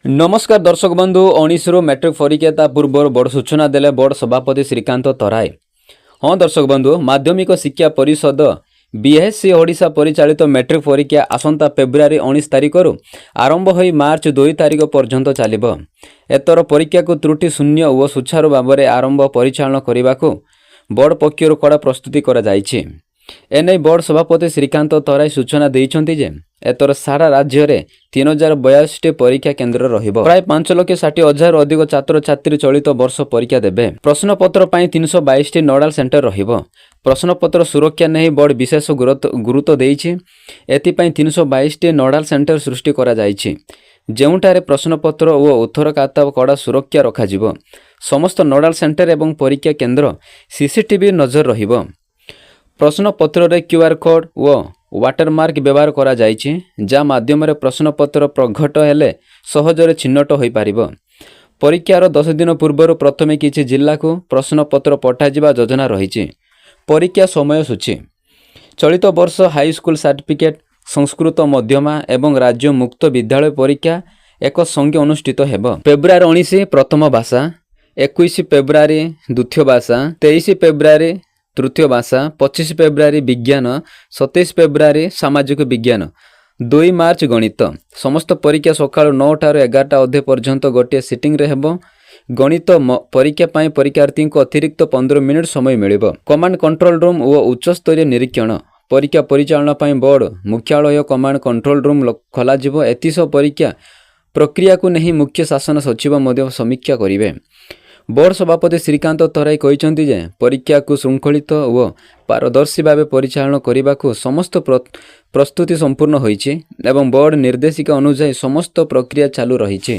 ନମସ୍କାର ଦର୍ଶକ ବନ୍ଧୁ। 19ରୁ ମେଟ୍ରିକ ପରୀକ୍ଷା, ତା ପୂର୍ବରୁ ବଡ଼ ସୂଚନା ଦେଲେ ବୋର୍ଡ ସଭାପତି ଶ୍ରୀକାନ୍ତ ତରାଇ। ହଁ ଦର୍ଶକ ବନ୍ଧୁ, ମାଧ୍ୟମିକ ଶିକ୍ଷା ପରିଷଦ ବିଏସ୍ଇ ଓଡ଼ିଶା ପରିଚାଳିତ ମେଟ୍ରିକ ପରୀକ୍ଷା ଆସନ୍ତା ଫେବୃଆରୀ 19 ତାରିଖରୁ ଆରମ୍ଭ ହୋଇ ମାର୍ଚ୍ଚ 2 ତାରିଖ ପର୍ଯ୍ୟନ୍ତ ଚାଲିବ। ଏଥର ପରୀକ୍ଷାକୁ ତ୍ରୁଟି ଶୂନ୍ୟ ଓ ସୁଚାରୁ ଭାବରେ ଆରମ୍ଭ ପରିଚାଳନା କରିବାକୁ ବୋର୍ଡ ପକ୍ଷରୁ କଡ଼ା ପ୍ରସ୍ତୁତି କରାଯାଇଛି। ଏନେଇ ବୋର୍ଡ ସଭାପତି ଶ୍ରୀକାନ୍ତ ତରାଇ ସୂଚନା ଦେଇଛନ୍ତି ଯେ ଏଥର ସାରା ରାଜ୍ୟରେ 3082ଟି ପରୀକ୍ଷା କେନ୍ଦ୍ର ରହିବ। ପ୍ରାୟ 5,60,000ରୁ ଅଧିକ ଛାତ୍ରଛାତ୍ରୀ ଚଳିତ ବର୍ଷ ପରୀକ୍ଷା ଦେବେ। ପ୍ରଶ୍ନପତ୍ର ପାଇଁ 322ଟି ନୋଡାଲ ସେଣ୍ଟର ରହିବ। ପ୍ରଶ୍ନପତ୍ର ସୁରକ୍ଷା ନେଇ ବୋର୍ଡ ବିଶେଷ ଗୁରୁତ୍ୱ ଦେଇଛି। ଏଥିପାଇଁ 322ଟି ନୋଡାଲ ସେଣ୍ଟର ସୃଷ୍ଟି କରାଯାଇଛି, ଯେଉଁଠାରେ ପ୍ରଶ୍ନପତ୍ର ଓ ଉତ୍ତର ଖାତା କଡ଼ା ସୁରକ୍ଷା ରଖାଯିବ। ସମସ୍ତ ନୋଡାଲ ସେଣ୍ଟର ଏବଂ ପରୀକ୍ଷା କେନ୍ଦ୍ର ସିସିଟିଭି ନଜର ରହିବ। ପ୍ରଶ୍ନପତ୍ରରେ କ୍ୟୁଆର୍ କୋଡ୍ ଓ ୱାଟରମାର୍କ ବ୍ୟବହାର କରାଯାଇଛି, ଯାହା ମାଧ୍ୟମରେ ପ୍ରଶ୍ନପତ୍ର ପ୍ରଘଟ ହେଲେ ସହଜରେ ଚିହ୍ନଟ ହୋଇପାରିବ। ପରୀକ୍ଷାର 10 ଦିନ ପୂର୍ବରୁ ପ୍ରଥମେ କିଛି ଜିଲ୍ଲାକୁ ପ୍ରଶ୍ନପତ୍ର ପଠାଯିବା ଯୋଜନା ରହିଛି। ପରୀକ୍ଷା ସମୟସୂଚୀ: ଚଳିତ ବର୍ଷ ହାଇସ୍କୁଲ ସାର୍ଟିଫିକେଟ୍, ସଂସ୍କୃତ ମଧ୍ୟମା ଏବଂ ରାଜ୍ୟ ମୁକ୍ତ ବିଦ୍ୟାଳୟ ପରୀକ୍ଷା ଏକ ସଙ୍ଗେ ଅନୁଷ୍ଠିତ ହେବ। ଫେବୃଆରୀ 19 ପ୍ରଥମ ଭାଷା, 21 ଫେବୃଆରୀ ଦ୍ୱିତୀୟ ଭାଷା, 23 ଫେବୃଆରୀ ତୃତୀୟ ଭାଷା, 25 ଫେବୃଆରୀ ବିଜ୍ଞାନ, 27 ଫେବୃଆରୀ ସାମାଜିକ ବିଜ୍ଞାନ, 2 ମାର୍ଚ୍ଚ ଗଣିତ। ସମସ୍ତ ପରୀକ୍ଷା ସକାଳୁ 9ଟାରୁ 11ଟା ଅଧେ ପର୍ଯ୍ୟନ୍ତ ଗୋଟିଏ ସିଟିଂରେ ହେବ। ଗଣିତ ପରୀକ୍ଷା ପାଇଁ ପରୀକ୍ଷାର୍ଥୀଙ୍କୁ ଅତିରିକ୍ତ 15 ମିନିଟ୍ ସମୟ ମିଳିବ। କମାଣ୍ଡ କଣ୍ଟ୍ରୋଲ ରୁମ୍ ଓ ଉଚ୍ଚସ୍ତରୀୟ ନିରୀକ୍ଷଣ: ପରୀକ୍ଷା ପରିଚାଳନା ପାଇଁ ବୋର୍ଡ ମୁଖ୍ୟାଳୟ କମାଣ୍ଡ କଣ୍ଟ୍ରୋଲ ରୁମ୍ ଖୋଲାଯିବ। ଏଥିସହ ପରୀକ୍ଷା ପ୍ରକ୍ରିୟାକୁ ନେଇ ମୁଖ୍ୟ ଶାସନ ସଚିବ ମଧ୍ୟ ସମୀକ୍ଷା କରିବେ। ବୋର୍ଡ ସଭାପତି ଶ୍ରୀକାନ୍ତ ତରାଇ କହିଛନ୍ତି ଯେ ପରୀକ୍ଷାକୁ ଶୃଙ୍ଖଳିତ ଓ ପାରଦର୍ଶୀ ଭାବେ ପରିଚାଳନା କରିବାକୁ ସମସ୍ତ ପ୍ରସ୍ତୁତି ସମ୍ପୂର୍ଣ୍ଣ ହୋଇଛି ଏବଂ ବୋର୍ଡ ନିର୍ଦ୍ଦେଶିକା ଅନୁଯାୟୀ ସମସ୍ତ ପ୍ରକ୍ରିୟା ଚାଲୁ ରହିଛି।